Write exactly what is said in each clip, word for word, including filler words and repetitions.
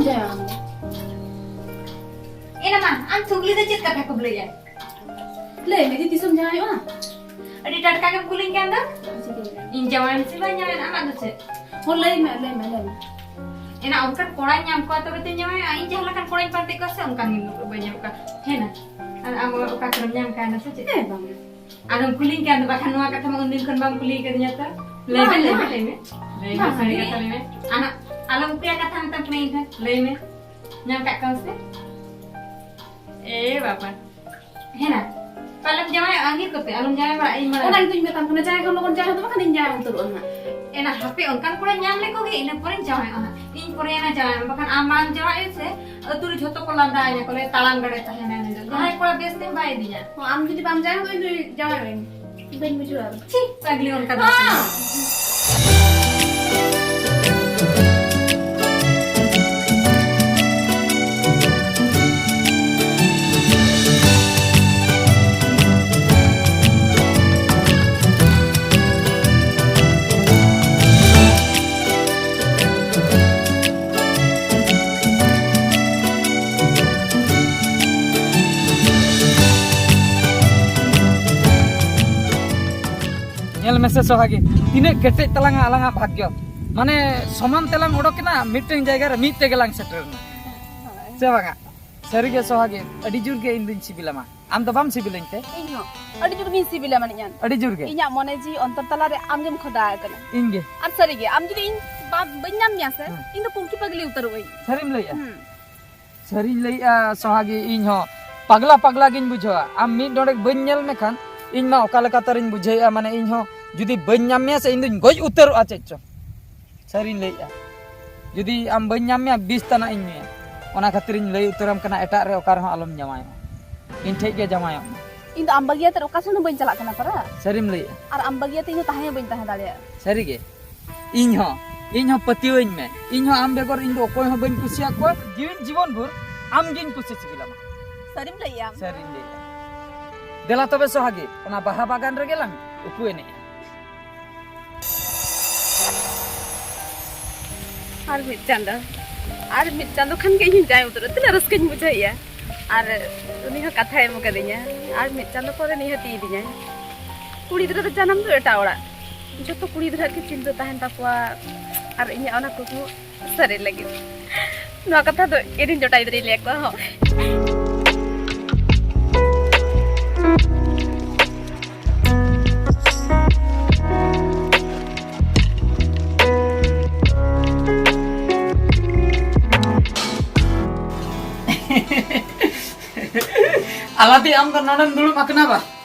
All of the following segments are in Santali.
ᱡᱟᱶᱟᱭᱚᱜᱼᱟ ᱟᱢ ᱫᱚ? ᱮᱱᱟ ᱢᱟ, ᱟᱢ ᱛᱷᱩᱜᱞᱤ ᱫᱚ ᱪᱮᱫ ᱠᱟᱛᱷᱟ ᱠᱚᱢ ᱞᱟᱹᱭᱟ? ᱞᱟᱹᱭ ᱢᱮ, ᱛᱤᱥᱮᱢ ᱡᱟᱶᱟᱭᱚᱜᱼᱟ? ᱟᱹᱰᱤ ᱴᱟᱴᱠᱟ ᱜᱮᱢ ᱠᱩᱞᱤᱧ ᱠᱟᱱ ᱫᱚ᱾ ᱪᱤᱠᱟᱹ ᱠᱮᱫᱟ? ᱤᱧ ᱡᱟᱶᱟᱭ ᱥᱮ ᱵᱟᱹᱧ ᱡᱟᱶᱟᱭ, ᱟᱢᱟᱜ ᱫᱚ ᱪᱮᱫ? ᱦᱚᱸ, ᱞᱟᱹᱭ ᱢᱮ, ᱞᱟᱹᱭ ᱢᱮ, ᱞᱟᱹᱭ ᱢᱮ᱾ ᱮᱱᱟ ᱚᱱᱠᱟᱱ ᱠᱚᱲᱟᱧ ᱧᱟᱢ ᱠᱚᱣᱟ ᱛᱚᱵᱮ ᱛᱚᱧ ᱡᱟᱶᱟᱭᱚᱜᱼᱟ᱾ ᱤᱧ ᱡᱟᱦᱟᱸ ᱞᱮᱠᱟᱱ ᱠᱚᱲᱟᱧ ᱯᱟᱱᱛᱮ ᱠᱚᱣᱟ ᱥᱮ ᱚᱱᱠᱟᱱ ᱜᱮ ᱵᱟᱹᱧ ᱧᱟᱢ ᱠᱚᱣᱟ᱾ ᱦᱮᱸ ᱱᱟ? ᱟᱨ ᱟᱢ ᱚᱠᱟ ᱠᱚᱨᱮᱢ ᱧᱟᱢ ᱠᱟᱣᱱᱟ ᱥᱮ ᱪᱮᱫ? ᱦᱮᱸ, ᱵᱟᱝ᱾ ᱟᱫᱚᱢ ᱠᱩᱞᱤᱧ ᱠᱟᱱ ᱫᱚ, ᱵᱟᱠᱷᱟᱱ ᱱᱚᱣᱟ ᱠᱟᱛᱷᱟ ᱢᱟ ᱩᱱᱫᱤᱱ ᱠᱷᱚᱱ ᱵᱟᱢ ᱠᱩᱞᱤ ᱠᱟᱫᱤᱧᱟ ᱛᱚ᱾ ᱞᱟᱹᱭ ᱢᱮ, ᱵᱟᱝ, ᱞᱟᱹᱭ ᱢᱮ, ᱵᱟᱝ᱾ ᱞᱟᱹᱭ ᱢᱮ᱾ ᱞᱟᱹᱭ ᱢᱮ, ᱵᱟᱝ, ᱥᱟᱹᱨᱤ ᱵᱟᱝ᱾ ᱠᱟᱛᱷᱟ ᱞᱟᱹᱭ ᱢᱮ᱾ ᱟᱨ ᱟᱞᱚᱢ ᱩᱠᱩᱭᱟ ᱠᱟᱛᱷᱟ ᱢᱮᱛᱟᱢ ᱠᱟᱱᱟ ᱤᱧ ᱴᱷᱮᱱ᱾ ᱞᱟᱹᱭ ᱢᱮ᱾ ᱧᱟᱢ ᱠᱟᱜ ᱠᱚᱣᱟᱢ ᱥᱮ? ᱮ ᱵᱟᱵᱟ᱾ ᱦᱮᱱᱟ᱾ ᱯᱟᱞᱮᱢ ᱡᱟᱶᱟᱭᱚᱜᱼᱟ ᱟᱸᱜᱤᱨ ᱠᱚᱛᱮ, ᱟᱞᱚᱢ ᱡᱟᱶᱟᱭ ᱵᱟᱲᱟᱜᱼᱟ, ᱤᱧ ᱵᱟᱲᱟᱭᱟ᱾ ᱚᱱᱟ ᱜᱮᱛᱚᱧ ᱢᱮᱛᱟᱢ ᱠᱟᱱᱟ, ᱡᱟᱶᱟᱭ ᱠᱷᱟᱱ ᱞᱚᱜᱚᱱ ᱡᱟᱶᱟᱭ ᱦᱚᱸ ᱵᱟᱠᱷᱟᱱ ᱤᱧ ᱡᱟᱶᱟᱭ ᱩᱛᱟᱹᱨᱚᱜᱼᱟ ᱦᱟᱸᱜ᱾ ᱮᱱᱟ ᱦᱟᱯᱮ, ᱚᱱᱠᱟᱱ ᱠᱚᱲᱟ ᱧᱟᱢ ᱞᱮᱠᱚ ᱜᱮ, ᱤᱱᱟᱹ ᱯᱚᱨᱮᱧ ᱡᱟᱶᱟᱭᱚᱜᱼᱟ ᱦᱟᱸᱜ᱾ ᱤᱧ ᱯᱚᱨᱮᱭᱟᱱᱟ ᱡᱟᱶᱟᱭ ᱢᱮ, ᱵᱟᱠᱷᱟᱱ ᱟᱢ ᱵᱟᱢ ᱡᱟᱶᱟᱭᱚᱜᱼᱟ ᱥᱮ, ᱟᱹᱛᱩ ᱨᱮ ᱡᱷᱚᱛᱚ ᱠᱚ ᱞᱟᱸᱫᱟᱭᱟᱹᱧᱟ ᱠᱚ, ᱞᱟᱹᱭᱟ, "ᱛᱟᱲᱟᱢ ᱜᱟᱲᱮ ᱛᱟᱦᱮᱱᱟᱭ ᱱᱩᱭ ᱫᱚ, ᱡᱟᱦᱟᱸᱭ ᱠᱚᱲᱟ ᱵᱮᱥ ᱛᱮᱢ ᱵᱟᱭ ᱤᱫᱤᱧᱟ᱾" ᱦᱚᱸ, ᱟᱢ ᱡᱩᱫᱤ ᱵᱟᱢ ᱡᱟᱶᱟᱭᱚᱜᱼᱟ, ᱤᱧ ᱫᱚ ᱡᱟᱶᱟᱭ ᱢᱮ᱾ ᱵᱟᱹᱧ ᱵᱩᱡᱷᱟᱹᱣᱟ ᱟᱫᱚ᱾ ᱪᱷᱤ, ᱯᱟᱜᱽᱞᱤ ᱚᱱᱠᱟ ᱫᱚ᱾ ᱦᱮᱸ᱾ ᱧᱮᱞ ᱢᱮᱥᱮ ᱥᱚᱦᱟᱜᱤ, ᱛᱤᱱᱟᱹᱜ ᱠᱮᱴᱮᱡ ᱛᱟᱞᱟᱝᱟ ᱟᱞᱟᱝᱟᱜ ᱵᱷᱟᱜᱽᱭᱚ᱾ ᱢᱟᱱᱮ ᱥᱚᱢᱟᱱ ᱛᱮᱞᱟᱝ ᱚᱰᱚᱠᱮᱱᱟ, ᱢᱤᱫᱴᱟᱝ ᱡᱟᱭᱜᱟ ᱨᱮ ᱢᱤᱫ ᱛᱮᱜᱮ ᱞᱟᱝ ᱥᱮᱴᱮᱨ ᱮᱱᱟ᱾ ᱥᱮ ᱵᱟᱝᱟ? ᱥᱟᱹᱨᱤᱜᱮ ᱥᱚᱦᱟᱜᱤ, ᱟᱹᱰᱤ ᱡᱳᱨ ᱜᱮ ᱤᱧ ᱫᱩᱧ ᱥᱤᱵᱤᱞᱟᱢᱟ᱾ ᱟᱢ ᱫᱚ ᱵᱟᱢ ᱥᱤᱵᱤᱞᱟᱹᱧ ᱛᱮ? ᱤᱧ ᱦᱚᱸ ᱟᱹᱰᱤ ᱡᱳᱨ ᱜᱤᱧ ᱥᱤᱵᱤᱞᱟ ᱢᱟᱱᱮ ᱤᱧ᱾ ᱟᱹᱰᱤ ᱡᱳᱨ ᱜᱮ? ᱤᱧᱟᱜ ᱢᱚᱱᱮ ᱡᱤᱣᱤ ᱚᱱᱛᱚᱨ ᱛᱟᱞᱟᱨᱮ ᱟᱢ ᱜᱮᱢ ᱠᱷᱚᱫᱟ ᱟᱠᱟᱱᱟ᱾ ᱤᱧ ᱜᱮ? ᱟᱨ ᱥᱟᱹᱨᱤᱜᱮ, ᱟᱢ ᱡᱩᱫᱤ ᱤᱧ ᱵᱟ-, ᱵᱟᱹᱧ ᱧᱟᱢ ᱢᱮᱭᱟ ᱥᱮ, ᱦᱮᱸ᱾ ᱤᱧ ᱫᱚ ᱯᱩᱝᱠᱤ ᱯᱟᱜᱽᱞᱤ ᱩᱛᱟᱹᱨᱚᱜ ᱟᱹᱧ᱾ ᱥᱟᱹᱨᱤᱢ ᱞᱟᱹᱭᱮᱜᱼᱟ? ᱦᱩᱸ᱾ ᱥᱟᱹᱨᱤᱧ ᱞᱟᱹᱭᱮᱜᱼᱟ ᱥᱚᱦᱟᱜᱤ, ᱤᱧ ᱦᱚᱸ ᱯᱟᱜᱽᱞᱟ ᱯᱟᱜᱽᱞᱟ ᱜᱤᱧ ᱵᱩᱡᱷᱟᱹᱣᱟ᱾ ᱟᱢ ᱢᱤᱫ ᱰᱚᱸᱰᱮᱠ ᱵᱟᱹᱧ ᱧᱮᱞ ᱢᱮᱠᱷᱟᱱ ᱤᱧ ᱢᱟ ᱚᱠᱟ ᱞᱮᱠᱟ ᱛᱟᱨᱤᱧ ᱵᱩᱡᱷᱟᱹᱣᱮᱜᱼᱟ, ᱢᱟᱱᱮ ᱤᱧ ᱦᱚᱸ ᱡᱩᱫᱤ ᱵᱟᱹᱧ ᱧᱟᱢ ᱢᱮᱭᱟ ᱥᱮ, ᱤᱧ ᱫᱩᱧ ᱜᱚᱡ ᱩᱛᱟᱹᱨᱚᱜᱼᱟ ᱪᱮᱫ ᱪᱚ᱾ ᱥᱟᱹᱨᱤᱧ ᱞᱟᱹᱭᱮᱜᱼᱟ, ᱡᱩᱫᱤ ᱟᱢ ᱵᱟᱹᱧ ᱧᱟᱢ ᱢᱮᱭᱟ, ᱵᱤᱥ ᱛᱟᱱᱟᱜ ᱤᱧ ᱧᱩᱭᱟ᱾ ᱚᱱᱟ ᱠᱷᱟᱹᱛᱤᱨᱤᱧ ᱞᱟᱹᱭ ᱩᱛᱟᱹᱨᱟᱢ ᱠᱟᱱᱟ, ᱮᱴᱟᱜ ᱨᱮ ᱚᱠᱟ ᱨᱮᱦᱚᱸ ᱟᱞᱚᱢ ᱡᱟᱶᱟᱭᱚᱜᱼᱟ, ᱤᱧ ᱴᱷᱮᱡ ᱜᱮ ᱡᱟᱶᱟᱭᱚᱜ ᱢᱮ᱾ ᱤᱧ ᱫᱚ ᱟᱢ ᱵᱟᱹᱜᱤᱭᱟᱛᱮ ᱚᱠᱟ ᱥᱮᱱ ᱦᱚᱸ ᱵᱟᱹᱧ ᱪᱟᱞᱟᱜ ᱠᱟᱱᱟ ᱯᱟᱨᱟ᱾ ᱥᱟᱹᱨᱤᱢ ᱞᱟᱹᱭᱮᱜᱼᱟ? ᱟᱨ ᱟᱢ ᱵᱟᱹᱜᱤᱭᱟᱛᱮ ᱤᱧ ᱫᱚ ᱛᱟᱦᱮᱸ ᱦᱚᱸ ᱵᱟᱹᱧ ᱛᱟᱦᱮᱸ ᱫᱟᱲᱮᱭᱟᱜᱼᱟ᱾ ᱥᱟᱹᱨᱤᱜᱮ? ᱤᱧ ᱦᱚᱸ, ᱤᱧ ᱦᱚᱸ ᱯᱟᱹᱛᱭᱟᱹᱣᱟᱹᱧ ᱢᱮ, ᱤᱧ ᱦᱚᱸ ᱟᱢ ᱵᱮᱜᱚᱨ ᱤᱧ ᱫᱚ ᱚᱠᱚᱭ ᱦᱚᱸ ᱵᱟᱹᱧ ᱠᱩᱥᱤᱭᱟᱠᱚᱣᱟ᱾ ᱡᱤᱣᱤ ᱡᱤᱵᱚᱱ ᱵᱷᱳᱨ ᱟᱢ ᱜᱤᱧ ᱠᱩᱥᱤ ᱥᱤᱵᱤᱞᱟᱢᱟ᱾ ᱥᱟᱹᱨᱤᱢ ᱞᱟᱹᱭᱮᱜᱼᱟ? ᱥᱟᱹᱨᱤᱧ ᱞᱟᱹᱭᱮᱜᱼᱟ᱾ ᱫᱮᱞᱟ ᱛᱚᱵᱮ ᱥᱚᱦᱟᱜᱤ, ᱚᱱᱟ ᱵᱟᱦᱟ ᱵᱟᱜᱟᱱ ᱨᱮᱜᱮ ᱞᱟᱝ ᱩᱠᱩ ᱮᱱᱮᱡᱼᱟ᱾ ᱟᱨ ᱢᱤᱫ ᱪᱟᱸᱫᱚ᱾ ᱟᱨ ᱢᱤᱫ ᱪᱟᱸᱫᱚ ᱠᱷᱟᱱ ᱜᱮ ᱤᱧ ᱦᱚᱸᱧ ᱡᱟᱶᱟᱭ ᱩᱛᱟᱹᱨᱚᱜᱼᱟ᱾ ᱛᱤᱱᱟᱹᱜ ᱨᱟᱹᱥᱠᱟᱹᱧ ᱵᱩᱡᱷᱟᱹᱣᱮᱫᱼᱟ᱾ ᱟᱨ ᱩᱱᱤ ᱦᱚᱸ ᱠᱟᱛᱷᱟᱭ ᱮᱢ ᱠᱟᱫᱤᱧᱟ, ᱟᱨ ᱢᱤᱫ ᱪᱟᱸᱫᱚ ᱯᱚᱨᱮ ᱱᱤᱦᱟᱹᱛ ᱤᱫᱤᱧᱟᱭ᱾ ᱠᱩᱲᱤ ᱜᱤᱫᱽᱨᱟᱹ ᱫᱚ ᱡᱟᱱᱟᱢ ᱫᱚ ᱮᱴᱟᱜ ᱚᱲᱟᱜ, ᱡᱚᱛᱚ ᱠᱩᱲᱤ ᱜᱤᱫᱽᱨᱟᱹ ᱜᱮ ᱪᱤᱱᱛᱟᱹ ᱛᱟᱦᱮᱱ ᱛᱟᱠᱚᱣᱟ᱾ ᱟᱨ ᱤᱧᱟᱹᱜ ᱚᱱᱟ ᱠᱩᱠᱢᱩ ᱥᱟᱹᱨᱤ ᱞᱟᱹᱜᱤᱫ᱾ ᱱᱚᱣᱟ ᱠᱟᱛᱷᱟ ᱫᱚ ᱤᱧ ᱨᱮᱱ ᱡᱚᱴᱟᱣ ᱜᱤᱫᱽᱨᱟᱹᱧ ᱞᱟᱹᱭ ᱟᱠᱚᱣᱟ ᱦᱚᱸ᱾ ᱟᱞᱟᱫᱤ, ᱟᱢ ᱫᱚ ᱱᱚᱰᱮᱢ ᱫᱩᱲᱩᱵ ᱟᱠᱟᱱᱟ ᱵᱟ?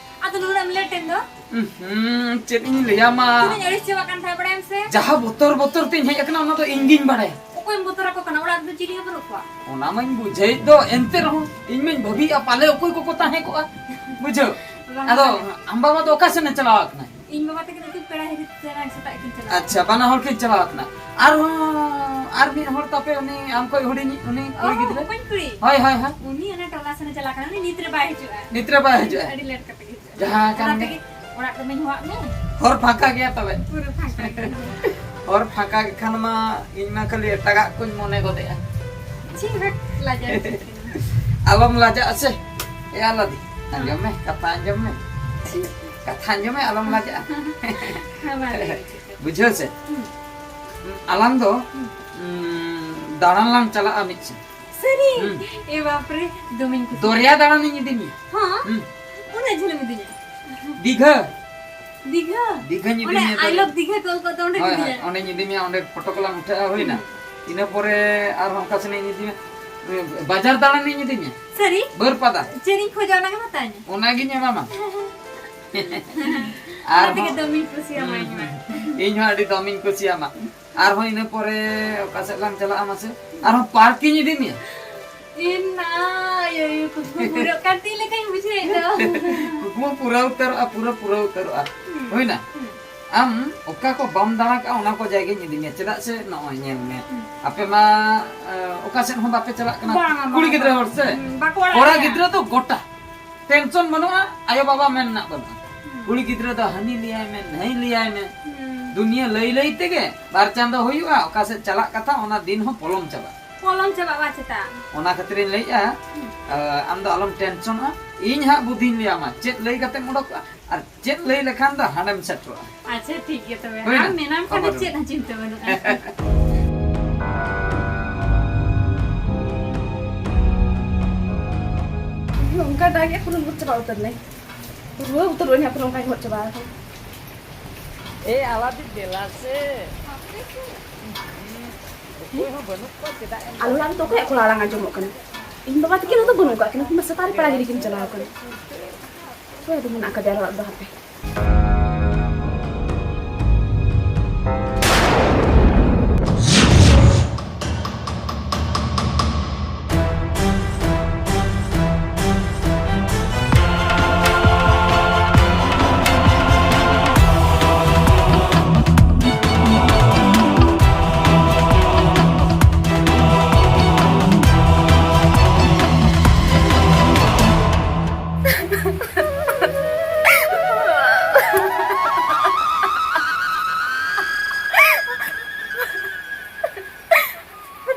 ᱟᱫᱚ ᱱᱩᱱᱟᱹᱜ ᱮᱢ ᱞᱮᱴ ᱮᱱ ᱫᱚ? ᱦᱩᱸ, ᱪᱮᱫ ᱤᱧ ᱞᱟᱹᱭᱟᱢᱟ? ᱛᱤᱱᱟᱹᱧ ᱟᱹᱲᱤᱥ ᱪᱟᱵᱟᱜ ᱠᱟᱱ ᱛᱟᱦᱮᱸ, ᱵᱟᱲᱟᱭᱟᱢ ᱥᱮ? ᱡᱟᱦᱟᱸ ᱵᱚᱛᱚᱨ ᱵᱚᱛᱚᱨ ᱛᱤᱧ ᱦᱮᱡ ᱟᱠᱟᱱᱟ, ᱚᱱᱟ ᱫᱚ ᱤᱧ ᱜᱤᱧ ᱵᱟᱲᱟᱭᱟ᱾ ᱚᱠᱚᱭᱮᱢ ᱵᱚᱛᱚᱨ ᱟᱠᱚ ᱠᱟᱱᱟ? ᱚᱲᱟᱜ ᱨᱮᱫᱚ ᱪᱤᱞᱤ ᱦᱚᱸ ᱵᱟᱹᱱᱩᱜ ᱠᱚᱣᱟ᱾ ᱚᱱᱟ ᱢᱟᱧ ᱵᱩᱡᱷᱟᱹᱣᱮᱫ ᱫᱚ, ᱮᱱᱛᱮ ᱨᱮᱦᱚᱸ ᱤᱧ ᱢᱟᱧ ᱵᱷᱟᱹᱵᱤᱭᱮᱫᱼᱟ, ᱯᱟᱞᱮ ᱚᱠᱚᱭ ᱠᱚᱠᱚ ᱛᱟᱦᱮᱸ ᱠᱚᱜᱼᱟ, ᱵᱩᱡᱷᱟᱹᱣ? ᱵᱟᱝ, ᱟᱫᱚ ᱵᱟᱝ᱾ ᱟᱢ ᱵᱟᱵᱟ ᱫᱚ ᱚᱠᱟ ᱥᱮᱱ ᱮ ᱪᱟᱞᱟᱣ ᱟᱠᱟᱱᱟ? ᱤᱧ ᱵᱟᱵᱟ ᱛᱟᱹᱠᱤᱱ ᱫᱚ ᱯᱮᱲᱟ ᱦᱤᱨᱤ ᱥᱮ ᱮᱱᱟᱝ ᱥᱮᱛᱟᱜ ᱠᱤᱱ ᱪᱟᱞᱟᱣ ᱟᱪᱪᱷᱟ, ᱵᱟᱱᱟ ᱦᱚᱲ ᱠᱤᱱ ᱪᱟᱞᱟᱣ ᱟᱠᱟᱱᱟ᱾ ᱟᱨᱦᱚᱸ ᱟᱨ ᱢᱤᱫ ᱦᱚᱲ ᱛᱟᱯᱮ, ᱩᱱᱤ ᱟᱢ ᱠᱷᱚᱱ ᱦᱩᱰᱤᱧ, ᱩᱱᱤ ᱚ, ᱠᱩᱲᱤ ᱜᱤᱫᱽᱨᱟᱹ? ᱚᱠᱚᱭ ᱠᱩᱲᱤ? ᱦᱳᱭ, ᱦᱳᱭ, ᱦᱳᱭ᱾ ᱩᱱᱤ ᱚᱱᱟ ᱴᱚᱞᱟ ᱥᱮᱱ ᱮ ᱪᱟᱞᱟᱣ ᱠᱟᱱᱟ, ᱩᱱᱤ ᱱᱤᱛ ᱨᱮ ᱵᱟᱭ ᱦᱤᱡᱩᱜᱼᱟ᱾ ᱱᱤᱛ ᱨᱮ ᱵᱟᱭ ᱦᱤᱡᱩᱜᱼᱟ? ᱟᱹᱰᱤ ᱞᱮᱴ ᱠᱟᱛᱮ ᱜᱮ ᱦᱤᱡᱩᱜᱼᱟ᱾ ᱡᱟᱦᱟᱸ ᱠᱟᱱ ᱚᱱᱟ ᱜᱮ᱾ ᱛᱮᱜᱮ ᱚᱲᱟᱜ ᱠᱟᱹᱢᱤᱧ ᱦᱚᱦᱚᱣᱟᱜ ᱢᱮ᱾ ᱦᱚᱨ ᱯᱷᱟᱸᱠᱟ ᱜᱮᱭᱟ ᱛᱚᱵᱮ? ᱯᱩᱨᱟᱹ ᱯᱷᱟᱸᱠᱟ ᱜᱮᱭᱟ᱾ ᱦᱚᱨ ᱯᱷᱟᱸᱠᱟ ᱜᱮ ᱠᱷᱟᱱ ᱢᱟ ᱤᱧ ᱢᱟ ᱠᱷᱟᱹᱞᱤ ᱮᱴᱟᱜᱟᱜ ᱠᱚᱧ ᱢᱚᱱᱮ ᱜᱚᱫᱮᱜᱼᱟ᱾ ᱪᱮᱫ ᱦᱚᱸ ᱞᱟᱡᱟᱣ ᱪᱮᱫ ᱠᱟᱱᱟ? ᱟᱞᱚᱢ ᱞᱟᱡᱟᱜᱼᱟ ᱥᱮ᱾ ᱮ ᱟᱞᱟᱫᱤ, ᱟᱸᱡᱚᱢ ᱢᱮ, ᱠᱟᱛᱷᱟ ᱟᱸᱡᱚᱢ ᱢᱮ᱾ ᱪᱮᱫ? ᱠᱟᱛᱷᱟ ᱟᱸᱡᱚᱢ ᱢᱮ, ᱟᱞᱚᱢ ᱞᱟᱡᱟᱜᱼᱟ᱾ ᱦᱮᱸ, ᱢᱟ ᱞᱟᱹᱭ ᱢᱮ ᱪᱮᱫ ᱠᱟᱛᱷᱟ? ᱵᱩᱡᱷᱟᱹᱣ ᱥᱮ? ᱦᱩᱸ᱾ ᱟᱞᱟᱝ ᱫᱚ, ᱦᱩᱸ᱾ ᱩᱸ, ᱫᱟᱬᱟᱱ ᱞᱟᱝ ᱪᱟᱞᱟᱜᱼᱟ ᱢᱤᱫ ᱥᱮᱱ᱾ ᱥᱟᱹᱨᱤ? ᱦᱩᱸ᱾ ᱮ ᱵᱟᱯᱨᱮ, ᱫᱚᱢᱮᱧ ᱠᱩᱥᱤᱭᱟᱜᱼᱟ᱾ ᱫᱚᱨᱭᱟ ᱫᱟᱬᱟᱱᱤᱧ ᱤᱫᱤ ᱢᱮᱭᱟ᱾ ᱦᱚᱸ? ᱦᱩᱸ᱾ ᱩᱱᱟᱹᱜ ᱡᱷᱟᱹᱞᱮᱢ ᱤᱫᱤᱧᱟ? ᱫᱤᱜᱷᱟᱹ᱾ ᱫᱤᱜᱷᱟᱹ? ᱫᱤᱜᱷᱟᱹᱧ ᱤᱫᱤ ᱚᱱᱮ ᱢᱮᱭᱟ I ᱫᱚᱨᱭᱟ᱾ Love ᱫᱤᱜᱷᱟᱹ ᱠᱚ ᱚᱞ ᱠᱚᱜ ᱫᱚ ᱚᱸᱰᱮᱢ ᱦᱳᱭ, ᱦᱳᱭ, ᱤᱫᱤᱧᱟ? ᱚᱸᱰᱮᱧ ᱤᱫᱤ ᱢᱮᱭᱟ, ᱚᱸᱰᱮ ᱯᱷᱳᱴᱳ ᱠᱚᱞᱟᱝ ᱩᱴᱷᱟᱹᱜᱼᱟ, ᱦᱩᱭᱱᱟ᱾ ᱦᱩᱸ᱾ ᱤᱱᱟᱹ ᱯᱚᱨᱮ ᱟᱨᱦᱚᱸ ᱚᱠᱟ ᱥᱮᱱᱤᱧ ᱤᱫᱤ ᱢᱮᱭᱟ? ᱵᱟᱡᱟᱨ ᱫᱟᱬᱟᱱᱤᱧ ᱤᱫᱤ ᱢᱮᱭᱟ᱾ ᱥᱟᱹᱨᱤ? ᱵᱟᱹᱨᱯᱟᱫᱟ᱾ ᱪᱮᱫ ᱤᱧ ᱠᱷᱚᱡᱟ ᱚᱱᱟ ᱜᱮᱢ ᱦᱟᱛᱟᱣ ᱟᱹᱧᱟ? ᱚᱱᱟᱜᱤᱧ ᱮᱢᱟᱢᱟ᱾ ᱚᱱᱟ ᱟᱨᱦᱚᱸ ᱛᱮᱜᱮ ᱫᱚᱢᱮᱧ ᱠᱩᱥᱤᱭᱟᱢᱟ ᱤᱧ ᱢᱟ᱾ ᱦᱩᱸ, ᱦᱩᱸ᱾ ᱤᱧ ᱦᱚᱸ ᱟᱹᱰᱤ ᱫᱚᱢᱤᱧ ᱠᱩᱥᱤᱭᱟᱢᱟ᱾ ᱟᱨᱦᱚᱸ ᱤᱱᱟᱹ ᱯᱚᱨᱮ ᱚᱠᱟ ᱥᱮᱫ ᱞᱟᱝ ᱪᱟᱞᱟᱜᱼᱟ ᱢᱟᱥᱮ? ᱟᱨᱦᱚᱸ ᱯᱟᱨᱠ ᱤᱧ ᱤᱫᱤ ᱢᱮᱭᱟ᱾ ᱤᱧ ᱱᱟ, ᱭᱳ, ᱭᱳ, ᱠᱩᱠᱢᱩ ᱯᱩᱨᱟᱹᱜ ᱠᱟᱱ ᱛᱤᱧ ᱞᱮᱠᱟᱧ ᱵᱩᱡᱷᱟᱹᱣᱮᱫ ᱫᱚ᱾ ᱠᱩᱠᱢᱩ ᱯᱩᱨᱟᱹᱣ ᱩᱛᱟᱹᱨᱚᱜᱼᱟ, ᱯᱩᱨᱟᱹ ᱯᱩᱨᱟᱹᱣ ᱩᱛᱟᱹᱨᱚᱜᱼᱟ᱾ ᱦᱩᱸ, ᱦᱩᱭᱱᱟ? ᱦᱩᱸ᱾ ᱟᱢ ᱚᱠᱟ ᱠᱚ ᱵᱟᱢ ᱫᱟᱬᱟ ᱠᱟᱜᱼᱟ, ᱚᱱᱟ ᱠᱚ ᱡᱟᱭᱜᱟᱧ ᱤᱫᱤ ᱢᱮᱭᱟ᱾ ᱪᱮᱫᱟᱜ ᱥᱮ ᱱᱚᱜᱼᱚᱭ ᱧᱮᱞ ᱢᱮ, ᱦᱩᱸ᱾ ᱟᱯᱮ ᱢᱟ, ᱮ, ᱚᱠᱟ ᱥᱮᱫ ᱦᱚᱸ ᱵᱟᱯᱮ ᱪᱟᱞᱟᱜ ᱠᱟᱱᱟ᱾ ᱵᱟᱝᱟ, ᱠᱩᱲᱤ ᱵᱟᱝᱟ, ᱜᱤᱫᱽᱨᱟᱹ ᱵᱟᱝᱟ᱾ ᱦᱚᱲ ᱥᱮ? ᱦᱩᱸ, ᱵᱟᱠᱚ ᱟᱲᱟᱜ ᱠᱚᱲᱟ ᱞᱮᱭᱟ᱾ ᱜᱤᱫᱽᱨᱟᱹ ᱫᱚ ᱜᱚᱴᱟ᱾ ᱴᱮᱱᱥᱚᱱ ᱵᱟᱹᱱᱩᱜᱼᱟ, ᱟᱭᱳ ᱵᱟᱵᱟ ᱢᱮᱱ ᱨᱮᱱᱟᱜ ᱵᱟᱹᱱᱩᱜᱼᱟ᱾ ᱦᱩᱸ᱾ ᱠᱩᱲᱤ ᱜᱤᱫᱽᱨᱟᱹ ᱫᱚ ᱦᱟᱹᱱᱤ ᱞᱟᱹᱭᱟᱭ ᱢᱮ, ᱱᱟᱹᱭ ᱞᱟᱹᱭᱟᱭ ᱢᱮ᱾ ᱦᱩᱸ᱾ ᱫᱩᱱᱤᱭᱟᱹ ᱞᱟᱹᱭ ᱞᱟᱹᱭ ᱛᱮᱜᱮ ᱵᱟᱨ ᱪᱟᱸᱫᱚ ᱦᱩᱭᱩᱜᱼᱟ, ᱚᱠᱟ ᱥᱮᱫ ᱪᱟᱞᱟᱜ ᱠᱟᱛᱷᱟ ᱚᱱᱟ ᱫᱤᱱ ᱦᱚᱸ ᱯᱚᱞᱚᱢ ᱪᱟᱵᱟᱜᱼᱟ᱾ ᱯᱚᱞᱚᱢ ᱪᱟᱵᱟᱜᱼᱟ ᱪᱮᱛᱟ? ᱚᱱᱟ ᱠᱷᱟᱹᱛᱤᱨᱤᱧ ᱞᱟᱹᱭᱮᱜᱼᱟ, ᱟᱸ, ᱟᱢ ᱫᱚ ᱟᱞᱚᱢ ᱴᱮᱱᱥᱚᱱᱚᱜᱼᱟ, ᱤᱧ ᱦᱟᱸᱜ ᱵᱩᱫᱷᱤᱧ ᱞᱟᱹᱭᱟᱢᱟ ᱪᱮᱫ ᱞᱟᱹᱭ ᱠᱟᱛᱮᱢ ᱚᱰᱚᱠᱚᱜᱼᱟ ᱟᱨ ᱪᱮᱫ ᱞᱟᱹᱭ ᱞᱮᱠᱷᱟᱱ ᱫᱚ ᱦᱟᱸᱰᱮᱢ ᱥᱮᱴᱮᱨᱚᱜᱼᱟ᱾ ᱟᱪᱪᱷᱟ, ᱴᱷᱤᱠ ᱜᱮᱭᱟ ᱛᱚᱵᱮ᱾ ᱦᱩᱭᱱᱟ? ᱟᱢ ᱢᱮᱱᱟᱢ ᱠᱷᱟᱱ ᱫᱚ ᱟᱵᱟᱨ ᱪᱮᱫ ᱦᱚᱸ ᱪᱤᱱᱛᱟᱹ ᱵᱟᱹᱱᱩᱜᱼᱟ᱾ ᱚᱱᱠᱟ ᱫᱟᱜ ᱮ ᱯᱩᱨᱟᱹ ᱞᱚᱦᱚᱫ ᱪᱟᱵᱟ ᱩᱛᱟᱹᱨ ᱱᱟᱹᱧ᱾ ᱨᱩᱣᱟᱹ ᱩᱛᱟᱹᱨᱚᱜ ᱟᱹᱧ ᱦᱟᱸᱜ ᱯᱩᱨᱟᱹ ᱚᱱᱠᱟᱧ ᱞᱚᱦᱚᱫ ᱪᱟᱵᱟ ᱟᱠᱟᱱᱟ᱾ ᱮ ᱟᱞᱟᱫᱤ ᱫᱮᱞᱟ ᱥᱮ᱾ ᱚᱠᱚᱭ ᱦᱚᱸ ᱵᱟᱹᱱᱩᱜ ᱠᱚᱣᱟ, ᱪᱮᱫᱟᱜ ᱮᱢ ᱟᱞᱮ ᱚᱲᱟᱜ ᱨᱮᱫᱚ ᱚᱠᱚᱭᱟᱜ ᱠᱚᱲᱟ ᱟᱲᱟᱝ ᱟᱸᱡᱚᱢᱚᱜ ᱠᱟᱱᱟ? ᱤᱧ ᱵᱟᱵᱟ ᱛᱟᱹᱠᱤᱱ ᱦᱚᱸᱛᱚ ᱵᱟᱹᱱᱩᱜ ᱠᱟᱜ ᱠᱤᱱᱟ, ᱠᱤᱱ ᱢᱟ ᱥᱮᱛᱟᱜ ᱨᱮ ᱯᱟᱲᱟ ᱜᱤᱰᱤ ᱠᱤᱱ ᱪᱟᱞᱟᱣ ᱠᱟᱱᱟ᱾ ᱚᱠᱚᱭ ᱟᱫᱚ ᱢᱮᱱᱟᱜ ᱟᱠᱟᱫᱮᱭᱟ ᱟᱞᱮ ᱚᱲᱟᱜ ᱨᱮᱫᱚ ᱦᱟᱯᱮ?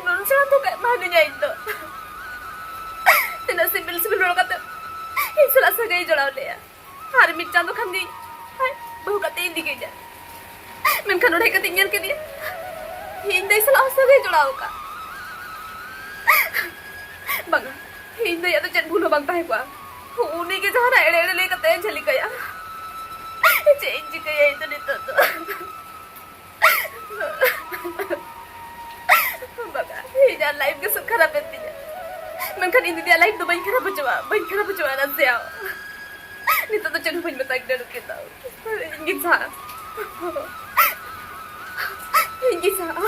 ᱱᱩᱱ ᱥᱮᱬᱟ ᱫᱷᱚᱠᱟᱭ ᱮᱢᱟᱫᱤᱧᱟ ᱤᱧ ᱫᱚ᱾ ᱛᱤᱱᱟᱹᱜ ᱥᱤᱵᱤᱞ ᱥᱤᱵᱤᱞ ᱨᱚᱲ ᱠᱟᱛᱮ ᱤᱧ ᱥᱟᱞᱟᱜ ᱥᱟᱹᱜᱟᱹᱭ ᱡᱚᱲᱟᱣ ᱞᱮᱭᱟ᱾ ᱟᱨ ᱢᱤᱫ ᱪᱟᱸᱫᱚ ᱠᱷᱟᱱ ᱜᱮ ᱟᱡ ᱵᱟᱹᱦᱩ ᱠᱟᱛᱮ ᱤᱫᱤ ᱠᱮᱫᱮᱭᱟ᱾ ᱢᱮᱱᱠᱷᱟᱱ ᱱᱚᱰᱮ ᱦᱮᱡ ᱠᱟᱛᱮ ᱧᱮᱞ ᱠᱮᱫᱮᱭᱟ, ᱤᱧ ᱫᱚ ᱤᱧ ᱥᱟᱞᱟᱜ ᱦᱚᱸ ᱥᱟᱹᱜᱟᱹᱭ ᱡᱚᱲᱟᱣ ᱟᱠᱟᱫ᱾ ᱵᱟᱝᱟ, ᱤᱧ ᱫᱚ ᱤᱧᱟᱹᱜ ᱫᱚ ᱪᱮᱫ ᱵᱷᱩᱞ ᱦᱚᱸ ᱵᱟᱝ ᱛᱟᱦᱮᱸ ᱠᱚᱜᱼᱟ᱾ ᱩᱱᱤ ᱜᱮ ᱡᱟᱦᱟᱱᱟᱜ ᱮᱲᱮ ᱮᱲᱮ ᱞᱟᱹᱭ ᱠᱟᱛᱮ ᱮ ᱡᱷᱟᱹᱞᱤ ᱠᱟᱭᱟ᱾ ᱪᱮᱫ ᱤᱧ ᱪᱤᱠᱟᱹᱭᱟ ᱤᱧ ᱫᱚ ᱱᱤᱛᱚᱜ ᱫᱚ? ᱵᱟᱵᱟ, ᱤᱧᱟᱜ ᱞᱟᱭᱤᱯᱷ ᱜᱮ ᱥᱩᱫ ᱠᱷᱟᱨᱟᱯ ᱮᱱ ᱛᱤᱧᱟ᱾ ᱢᱮᱱᱠᱷᱟᱱ ᱤᱧ ᱫᱤᱫᱤᱭᱟᱜ ᱞᱟᱭᱤᱯᱷ ᱫᱚ ᱵᱟᱹᱧ ᱠᱷᱟᱨᱟᱯ ᱦᱚᱪᱚᱣᱟᱜᱼᱟ, ᱵᱟᱹᱧ ᱠᱷᱟᱨᱟᱯ ᱦᱚᱪᱚᱣᱟᱜᱼᱟ ᱱᱟᱥᱮᱭᱟᱜ᱾ ᱱᱤᱛᱚᱜ ᱫᱚ ᱪᱮᱫ ᱦᱚᱸ ᱵᱟᱹᱧ ᱢᱮᱛᱟ ᱠᱤᱱᱟ ᱱᱩᱠᱤᱱ ᱫᱚ᱾ ᱤᱧ ᱜᱤᱧ ᱥᱟᱦᱟᱜᱼᱟ᱾ ᱤᱧ ᱜᱤᱧ ᱥᱟᱦᱟᱜᱼᱟ᱾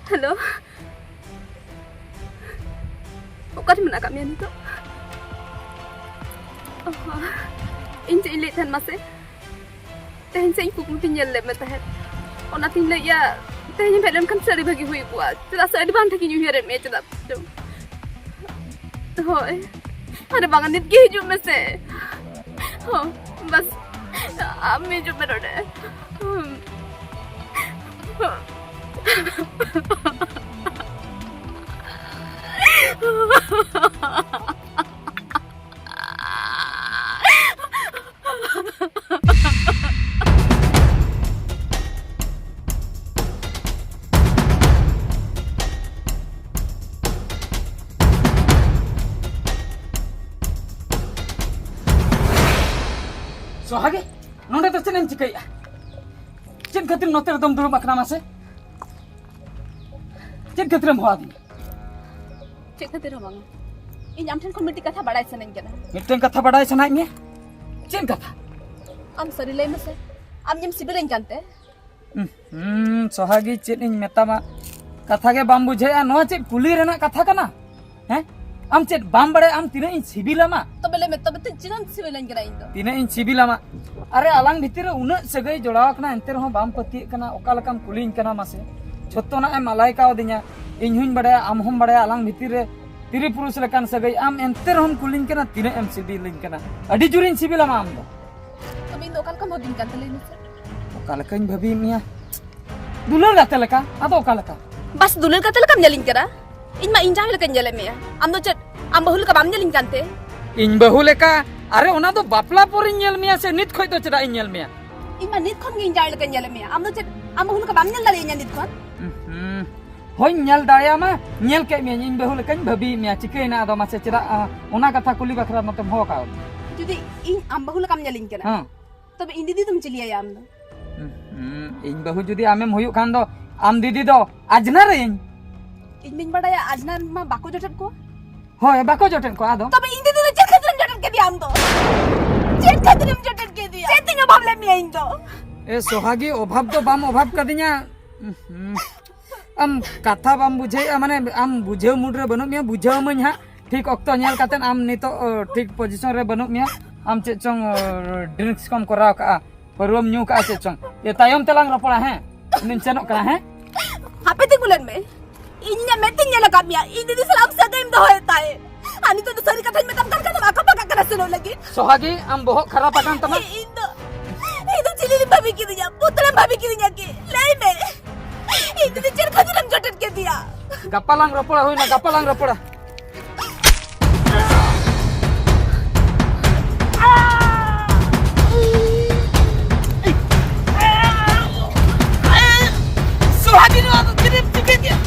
ᱦᱮᱞᱳ, ᱚᱠᱟᱨᱮ ᱢᱮᱱᱟᱜ ᱟᱠᱟᱫ ᱢᱮᱭᱟ ᱱᱤᱛᱚᱜ? ᱚ, ᱤᱧ ᱪᱮᱫ ᱤᱧ ᱞᱟᱹᱭᱮᱫ ᱛᱟᱦᱮᱱ ᱢᱟᱥᱮ? ᱛᱮᱦᱮᱧ ᱥᱮᱫ ᱤᱧ ᱠᱩᱠᱢᱩ ᱛᱤᱧ ᱧᱮᱞ ᱞᱮᱫ ᱢᱮ ᱛᱟᱦᱮᱸᱫ, ᱚᱱᱟᱛᱤᱧ ᱞᱟᱹᱭᱮᱫᱼᱟ ᱛᱮᱦᱮᱧ ᱮᱢ ᱦᱮᱡ ᱞᱮᱱᱠᱷᱟᱱ ᱥᱮ ᱟᱹᱰᱤ ᱵᱷᱟᱹᱜᱤ ᱦᱩᱭ ᱠᱚᱜᱼᱟ, ᱪᱮᱫᱟᱜ ᱥᱮ ᱟᱹᱰᱤ ᱵᱟᱝ ᱴᱷᱤᱠᱤᱧ ᱩᱭᱦᱟᱹᱨᱮᱫ ᱢᱮᱭᱟ᱾ ᱪᱮᱫᱟᱜ ᱪᱚᱝ? ᱦᱳᱭ, ᱟᱨ ᱵᱟᱝᱟ ᱱᱤᱛ ᱜᱮ ᱦᱤᱡᱩᱜ ᱢᱮᱥᱮ᱾ ᱦᱚᱸ, ᱵᱟᱥ, ᱟᱢ ᱦᱤᱡᱩᱜ ᱢᱮ ᱱᱚᱰᱮ᱾ ᱥᱚᱦᱟᱜᱤ, ᱱᱚᱰᱮ ᱫᱚ ᱪᱮᱫ ᱮᱢ ᱪᱤᱠᱟᱹᱭᱮᱫᱼᱟ? ᱪᱮᱫ ᱠᱷᱟᱹᱛᱤᱨ ᱱᱚᱛᱮ ᱨᱮᱫᱚᱢ ᱫᱩᱲᱩᱵ ᱟᱠᱟᱱᱟ ᱢᱟᱥᱮ? ᱪᱮᱫ ᱠᱷᱟᱹᱛᱤᱨᱮᱢ ᱦᱚᱦᱚ ᱟᱹᱫᱤᱧᱟ? ᱪᱮᱫ ᱠᱷᱟᱹᱛᱤᱨ ᱦᱚᱸ ᱵᱟᱝᱟ, ᱤᱧ ᱟᱢ ᱴᱷᱮᱱ ᱠᱷᱚᱱ ᱢᱤᱫᱴᱤᱡ ᱠᱟᱛᱷᱟ ᱵᱟᱲᱟᱭ ᱥᱟᱱᱟᱧ ᱠᱟᱱᱟ᱾ ᱢᱤᱫᱴᱮᱱ ᱠᱟᱛᱷᱟ ᱵᱟᱲᱟᱭ ᱥᱟᱱᱟᱭᱮᱫ ᱢᱮᱭᱟ? ᱪᱮᱫ ᱠᱟᱛᱷᱟ? ᱟᱢ ᱥᱟᱹᱨᱤ ᱞᱟᱹᱭ ᱢᱮᱥᱮ, ᱟᱢ ᱡᱮᱢ ᱥᱤᱵᱤᱞᱟᱹᱧ ᱠᱟᱱᱛᱮ᱾ ᱦᱩᱸ, ᱥᱚᱦᱟᱜᱤ, ᱪᱮᱫ ᱤᱧ ᱢᱮᱛᱟᱢᱟ, ᱠᱟᱛᱷᱟ ᱜᱮ ᱵᱟᱢ ᱵᱩᱡᱷᱟᱹᱣᱮᱫᱼᱟ᱾ ᱱᱚᱣᱟ ᱪᱮᱫ ᱠᱩᱞᱤ ᱨᱮᱱᱟᱜ ᱠᱟᱛᱷᱟ ᱠᱟᱱᱟ? ᱦᱮᱸ, ᱟᱢ ᱪᱮᱫ ᱵᱟᱢ ᱵᱟᱲᱟᱭᱟ ᱟᱢ ᱛᱤᱱᱟᱹᱜ ᱤᱧ ᱥᱤᱵᱤᱞᱟᱢᱟ? ᱛᱚᱵᱮ ᱞᱟᱹᱭ ᱢᱮ, ᱛᱚᱵᱮ ᱛᱤᱱᱟᱹᱜ ᱥᱤᱵᱤᱞᱟᱹᱧ ᱠᱟᱱᱟ ᱤᱧ ᱫᱚ? ᱛᱤᱱᱟᱹᱜ ᱤᱧ ᱥᱤᱵᱤᱞᱟᱢᱟ? ᱟᱨᱮ, ᱟᱞᱟᱝ ᱵᱷᱤᱛᱤᱨ ᱨᱮ ᱩᱱᱟᱹᱜ ᱥᱟᱹᱜᱟᱹᱭ ᱡᱚᱲᱟᱣ ᱟᱠᱟᱱᱟ, ᱮᱱᱛᱮ ᱨᱮᱦᱚᱸ ᱵᱟᱢ ᱯᱟᱹᱛᱭᱟᱹᱜ ᱠᱟᱱᱟ᱾ ᱚᱠᱟ ᱞᱮᱠᱟᱢ ᱠᱩᱞᱤᱧ ᱠᱟᱱᱟ ᱢᱟᱥᱮ? ᱡᱷᱚᱛᱚᱱᱟᱜ ᱮᱢ ᱟᱞᱟᱭ ᱠᱟᱣᱫᱤᱧᱟ, ᱤᱧ ᱦᱚᱸᱧ ᱵᱟᱲᱟᱭᱟ, ᱟᱢ ᱦᱚᱸᱢ ᱵᱟᱲᱟᱭᱟ, ᱟᱞᱟᱝ ᱵᱷᱤᱛᱤᱨ ᱨᱮ ᱛᱤᱨᱤ ᱯᱩᱨᱩᱥ ᱞᱮᱠᱟᱱ ᱥᱟᱹᱜᱟᱹᱭ᱾ ᱟᱢ ᱮᱱᱛᱮ ᱨᱮᱦᱚᱸᱢ ᱠᱩᱞᱤᱧ ᱠᱟᱱᱟ ᱛᱤᱱᱟᱹᱜ ᱮᱢ ᱥᱤᱵᱤᱞᱤᱧ ᱠᱟᱱᱟ᱾ ᱟᱹᱰᱤ ᱡᱳᱨᱤᱧ ᱥᱤᱵᱤᱞᱟᱢᱟ ᱟᱢ ᱫᱚ᱾ ᱛᱚᱵᱮ ᱤᱧ ᱫᱚ ᱚᱠᱟ ᱞᱮᱠᱟᱢ ᱦᱩᱫᱤᱧ ᱠᱟᱱ ᱛᱟᱞᱮ ᱢᱮᱥᱮ? ᱚᱠᱟ ᱞᱮᱠᱟᱧ ᱵᱷᱟᱹᱵᱤᱭᱮᱫ ᱢᱮᱭᱟ? ᱫᱩᱞᱟᱹᱲ ᱜᱟᱛᱮ ᱞᱮᱠᱟ, ᱟᱫᱚ ᱚᱠᱟ ᱞᱮᱠᱟ? ᱵᱟᱥ, ᱫᱩᱞᱟᱹᱲ ᱜᱟᱛᱮ ᱞᱮᱠᱟᱢ ᱧᱮᱞᱤᱧ ᱠᱟᱱᱟ? ᱤᱧ ᱢᱟ ᱤᱧ ᱡᱟᱶᱟᱭ ᱞᱮᱠᱟᱧ ᱧᱮᱞᱮᱫ ᱢᱮᱭᱟ᱾ ᱟᱢ ᱫᱚ ᱪᱮᱫ ᱟᱢ ᱵᱟᱹᱦᱩ ᱞᱮᱠᱟ ᱵᱟᱢ ᱧᱮᱞᱤᱧ ᱠᱟᱱᱛᱮ? ᱤᱧ ᱵᱟᱹᱦᱩ ᱞᱮᱠᱟ? ᱟᱨᱮ, ᱚᱱᱟ ᱫᱚ ᱵᱟᱯᱞᱟ ᱯᱚᱨᱮᱧ ᱧᱮᱞ ᱢᱮᱭᱟ ᱥᱮ ᱱᱤᱛ ᱠᱷᱚᱡ ᱫᱚ ᱪᱮᱫᱟᱜ ᱤᱧ ᱧᱮᱞ ᱢᱮᱭᱟ? ᱤᱧ ᱢᱟ ᱱᱤᱛ ᱠᱷᱚᱱ ᱜᱮ ᱤᱧ ᱡᱟᱶᱟᱭ ᱞᱮᱠᱟᱧ ᱧᱮᱞᱮᱫ ᱢᱮᱭᱟ᱾ ᱟᱢ ᱫᱚ ᱪᱮᱫ ᱟᱢ ᱵᱟᱹᱦᱩ ᱞᱮᱠᱟ ᱵᱟᱢ ᱧᱮᱞ ᱫᱟᱲᱮᱭᱟᱹᱧᱟ ᱱᱤᱛ ᱠᱷᱚᱱ? ᱦᱩᱸ, ᱦᱳᱭ, ᱧᱮᱞ ᱫᱟᱲᱮᱭᱟᱢᱟ, ᱧᱮᱞ ᱠᱮᱫ ᱢᱮᱭᱟᱹᱧ, ᱤᱧ ᱵᱟᱹᱦᱩ ᱞᱮᱠᱟᱧ ᱵᱷᱟᱹᱵᱤᱭᱮᱫ ᱢᱮᱭᱟ᱾ ᱪᱤᱠᱟᱹᱭᱮᱱᱟ ᱟᱫᱚ ᱢᱟᱥᱮ, ᱪᱮᱫᱟᱜ, ᱟ, ᱚᱱᱟ ᱠᱟᱛᱷᱟ ᱠᱩᱞᱤ ᱵᱟᱠᱷᱨᱟ ᱱᱚᱛᱮᱢ ᱦᱚᱦᱚ ᱠᱟᱣᱫᱤᱧᱟ? ᱡᱩᱫᱤ ᱤᱧ ᱟᱢ ᱵᱟᱹᱦᱩ ᱞᱮᱠᱟᱢ ᱧᱮᱞᱤᱧ ᱠᱟᱱᱟ, ᱦᱮᱸ᱾ ᱛᱚᱵᱮ ᱤᱧ ᱫᱤᱫᱤ ᱫᱚᱢ ᱪᱤᱞᱤᱭᱟᱭᱟ ᱟᱢ ᱫᱚ? ᱦᱩᱸ, ᱤᱧ ᱵᱟᱹᱦᱩ ᱡᱩᱫᱤ ᱟᱢᱮᱢ ᱦᱩᱭᱩᱜ ᱠᱷᱟᱱ ᱫᱚ, ᱟᱢ ᱫᱤᱫᱤ ᱫᱚ ᱟᱡᱽᱱᱟᱨ ᱤᱧ᱾ ᱤᱧ ᱢᱟᱧ ᱵᱟᱰᱟᱭᱟ ᱟᱡᱽᱱᱟᱨ ᱢᱟ ᱵᱟᱠᱚ ᱡᱚᱴᱮᱫ ᱠᱚᱣᱟ᱾ ᱦᱳᱭ, ᱵᱟᱠᱚ ᱡᱚᱴᱮᱫ ᱠᱚᱣᱟ ᱟᱫᱚ᱾ ᱛᱚᱵᱮ ᱤᱧ ᱫᱤᱫᱤ ᱫᱚ ᱪᱮᱫ ᱠᱷᱟᱹᱛᱤᱨᱮᱢ ᱡᱚᱴᱮᱫ ᱠᱮᱫᱮᱭᱟ ᱟᱢ ᱫᱚ? ᱪᱮᱫ ᱠᱷᱟᱹᱛᱤᱨᱮᱢ ᱡᱚᱴᱮᱫ ᱠᱮᱫᱮᱭᱟ? ᱪᱮᱫ ᱛᱤᱧ ᱚᱵᱷᱟᱵ ᱞᱮᱫ ᱢᱮᱭᱟ ᱤᱧ ᱫᱚ? ᱮ ᱥᱚᱦᱟᱜᱤ, ᱚᱵᱷᱟᱵ ᱫᱚ ᱵᱟᱢ ᱚᱵᱷᱟᱵ ᱠᱟᱫᱤᱧᱟ᱾ ᱩᱸᱦᱩᱸ᱾ ᱟᱢ ᱠᱟᱛᱷᱟ ᱵᱟᱢ ᱵᱩᱡᱷᱟᱹᱣᱮᱫᱼᱟ, ᱢᱟᱱᱮ ᱟᱢ ᱵᱩᱡᱷᱟᱹᱣ mood ᱨᱮ ᱵᱟᱹᱱᱩᱜ ᱢᱮᱭᱟ, ᱵᱩᱡᱷᱟᱹᱣ ᱟᱹᱢᱟᱹᱧ ᱦᱟᱸᱜ᱾ ᱴᱷᱤᱠ ᱚᱠᱛᱚ ᱧᱮᱞ ᱠᱟᱛᱮᱫ ᱟᱢ ᱱᱤᱛᱚᱜ, ᱚ, ᱴᱷᱤᱠ position ᱨᱮ ᱵᱟᱹᱱᱩᱜ ᱢᱮᱭᱟ᱾ ᱟᱢ ᱪᱮᱫ ᱪᱚᱝ, ᱚ, drinks ᱠᱚᱢ ᱠᱚᱨᱟᱣ ᱠᱟᱜᱼᱟ, ᱯᱟᱹᱨᱣᱟᱹᱢ ᱧᱩ ᱠᱟᱜᱼᱟ ᱪᱮᱫ ᱪᱚᱝ᱾ ᱮ, ᱛᱟᱭᱚᱢ ᱛᱮᱞᱟᱝ ᱨᱚᱯᱚᱲᱟ, ᱦᱮᱸ? ᱤᱧᱤᱧ ᱥᱮᱱᱚᱜ ᱠᱟᱱᱟ, ᱦᱮᱸ? ᱦᱟᱯᱮ, ᱛᱤᱸᱜᱩ ᱞᱮᱱ ᱢᱮ᱾ ᱤᱧ ᱤᱧᱟᱹᱜ ᱢᱮᱫ ᱛᱤᱧ ᱧᱮᱞ ᱟᱠᱟᱫ ᱢᱮᱭᱟ, ᱤᱧ ᱫᱤᱫᱤ ᱥᱟᱞᱟᱜ ᱟᱢ ᱥᱟᱹᱜᱟᱹᱭᱮᱢ ᱫᱚᱦᱚᱭᱮᱫ ᱛᱟᱦᱮᱸᱫ᱾ ᱟᱨ ᱱᱤᱛᱚᱜ ᱫᱚ ᱥᱟᱹᱨᱤ ᱠᱟᱛᱷᱟᱧ ᱢᱮᱛᱟᱢ ᱠᱟᱱ ᱠᱷᱟᱱ ᱫᱚᱢ ᱟᱠᱟᱯᱟᱠᱟᱜ ᱠᱟᱱᱟ ᱥᱮᱱᱚᱜ ᱞᱟᱹᱜᱤᱫ᱾ ᱥᱚᱦᱟᱜᱤ, ᱟᱢ ᱵᱚᱦᱚᱜ ᱠᱷᱟᱨᱟᱯ ᱟᱠᱟᱱ ᱛᱟᱢᱟ᱾ ᱤᱧ ᱫᱚ, ᱤᱧ ᱫᱚ ᱪᱤᱞᱤ ᱞᱮᱢ ᱵᱷᱟᱹᱵᱤ ᱠᱤᱫᱤᱧᱟ? ᱯᱩᱛᱲᱟᱢ ᱵᱷᱟᱹᱵᱤ ᱠᱤᱫᱤᱧᱟ ᱠᱤ? ᱞᱟᱹᱭ ᱢᱮ, ᱤᱧ ᱫᱤᱫᱤ ᱪᱮᱫ ᱠᱷᱟᱹᱛᱤᱨᱮᱢ ᱡᱚᱴᱮᱫ ᱠᱮᱫᱮᱭᱟ? ᱜᱟᱯᱟ ᱞᱟᱝ ᱨᱚᱯᱚᱲᱟ, ᱦᱩᱭᱱᱟ, ᱜᱟᱯᱟ ᱞᱟᱝ ᱨᱚᱯᱚᱲᱟ᱾ ᱥᱚᱦᱟᱜᱤ, ᱱᱚᱣᱟ ᱫᱚ ᱛᱤᱱᱟᱹᱜ ᱮᱢ ᱪᱤᱠᱟᱹ ᱠᱮᱫ?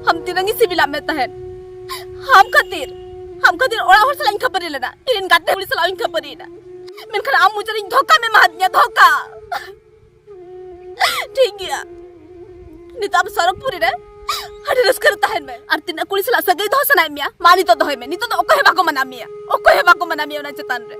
ᱟᱢ ᱛᱤᱱᱟᱹᱝ ᱤᱧ ᱥᱤᱵᱤᱞᱟᱜ ᱢᱮ ᱛᱟᱦᱮᱸᱫ? ᱟᱢ ᱠᱷᱟᱹᱛᱤᱨ, ᱟᱢ ᱠᱷᱟᱹᱛᱤᱨ ᱚᱲᱟᱜ ᱦᱚᱲ ᱥᱟᱞᱟᱜ ᱤᱧ ᱠᱷᱟᱹᱯᱟᱹᱨᱤ ᱞᱮᱱᱟ, ᱤᱧ ᱨᱮᱱ ᱜᱟᱛᱮ ᱠᱩᱲᱤ ᱥᱟᱞᱟᱜ ᱤᱧ ᱠᱷᱟᱹᱯᱟᱹᱨᱤᱭᱮᱱᱟ᱾ ᱢᱮᱱᱠᱷᱟᱱ ᱟᱢ ᱢᱚᱪᱟ ᱨᱤᱧ ᱫᱷᱳᱠᱟᱢ ᱮᱢᱟᱫᱤᱧᱟ, ᱫᱷᱳᱠᱟ᱾ ᱴᱷᱤᱠ ᱜᱮᱭᱟ, ᱱᱤᱛᱚᱜ ᱟᱢ ᱥᱚᱨᱚᱜᱽᱯᱩᱨᱤ ᱨᱮ ᱟᱹᱰᱤ ᱨᱟᱹᱥᱠᱟᱹ ᱨᱮ ᱛᱟᱦᱮᱱ ᱢᱮ, ᱟᱨ ᱛᱤᱱᱟᱹᱜ ᱠᱩᱲᱤ ᱥᱟᱞᱟᱜ ᱥᱟᱹᱜᱟᱹᱭ ᱫᱚᱦᱚ ᱥᱟᱱᱟᱭᱮᱫ ᱢᱮᱭᱟ, ᱢᱟ ᱱᱤᱛᱚᱜ ᱫᱚᱦᱚᱭ ᱢᱮ᱾ ᱱᱤᱛᱚᱜ ᱫᱚ ᱚᱠᱚᱭ ᱦᱚᱸ ᱵᱟᱠᱚ ᱢᱟᱱᱟ ᱢᱮᱭᱟ, ᱚᱠᱚᱭ ᱦᱚᱸ ᱵᱟᱠᱚ ᱢᱟᱱᱟ ᱢᱮᱭᱟ ᱚᱱᱟ ᱪᱮᱛᱟᱱ ᱨᱮ᱾